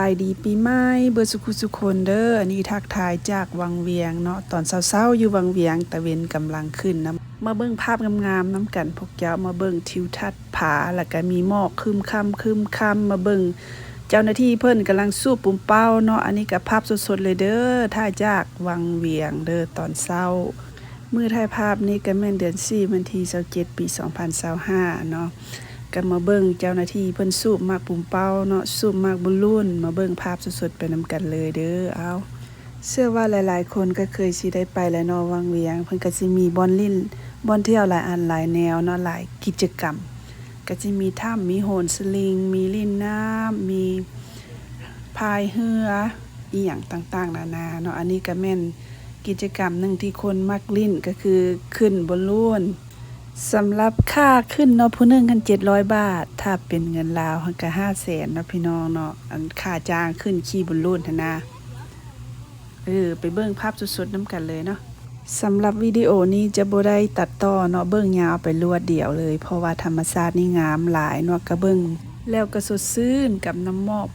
ສະບາຍດີປີໃໝ່ເບິດສຸຂູສຸຄົນເດີ. ອັນນີ້ທັກທາຍຈາກວັງວຽງເນາະ, ຕອນເຊົ້າໆຢູ່ວັງວຽງ ຕາເວັນກຳລັງຂຶ້ນນຳ. ມາເບິ່ງພາບງາມໆນຳກັນພວກເຈົ້າ, ມາເບິ່ງທິວທັດຜາ ແລ້ວກະມີໝອກຄຶມຄຳຄຶມຄຳ. ມາເບິ່ງເຈົ້າໜ້າທີ່ເພິ່ນກຳລັງສູບປູມເປົ້າເນາະ. ອັນນີ້ກະພາບສົດໆເລີຍເດີ, ຖ່າຍຈາກວັງວຽງເດີ ຕອນເຊົ້າ. ມື້ຖ່າຍພາບນີ້ກະແມ່ນເດືອນສີ່ ວັນທີຊາວເຈັດ ປີສອງພັນຊາວຫ້າເນາະ. ກະມາເບິ່ງເຈົ້າໜ້າທີ່ເພິ່ນສູບໝາກປູມເປົ້າເນາະ, ສູບໝາກບອນລູນ. ມາເບິ່ງພາບສົດໆໄປນຳກັນເລີຍເດີ. ເອົາ ເຊື່ອວ່າຫຼາຍໆຄົນກະເຄີຍຊິໄດ້ໄປແລ້ວເນາະ ວັງວຽງ. ເພິ່ນກະຊິມີບ່ອນຫຼິ້ນ ບ່ອນທ່ຽວຫຼາຍອັນຫຼາຍແນວເນາະ, ຫຼາຍກິດຈະກຳ. ກະຊິມີຖ້ຳ ມີໂຫນສະລິງ ມີຫຼິ້ນນ້ຳ ມີພາຍເຮືອ ອີ່ຫຍັງຕ່າງໆນານາເນາະ. ອັນນີ້ກະແມ່ນກິດຈະກຳໜຶ່ງທີ່ຄົນມັກຫຼິ້ນ ກະຄືຂຶ້ນບອນລູນ. ສຳລັບຄ່າຂຶ້ນເນາະ ຜູ້ໜຶ່ງຫັ້ນເຈັດຮ້ອຍບາດ, ຖ້າເປັນເງິນລາວຫັ້ນກະຫ້າແສນເນາະ ພີ່ນ້ອງເນາະ. ອັນຄ່າຈ້າງຂຶ້ນຂີ່ບອນລູນຫັ້ນນາ. ເອີ ໄປເບິ່ງພາບສົດໆນຳກັນເລີຍເນາະ. ສຳລັບວິດີໂອນີ້ຈະບໍ່ໄດ້ຕັດຕໍ່ເນາະ, ເບິ່ງຍາວໄປລວດດຽວເລີຍ ເພາະວ່າທຳມະຊາດນີ້ງາມຫຼາຍເນາະ. ກະເບິ່ງແລ້ວກະສົດຊື່ນກັບນ້ຳໝອກ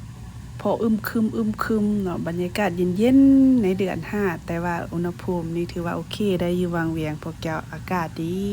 ພໍອຶມຄຶມ ອຶມຄຶມເນາະ, ບັນຍາກາດເຢັນໆໃນເດືອນຫ້າ ແຕ່ວ່າອຸນຫະພູມນີ້ຖືວ່າໂອເຄໄດ້ຢູ່ ວັງວຽງພວກເຈົ້າ, ອາກາດດີ.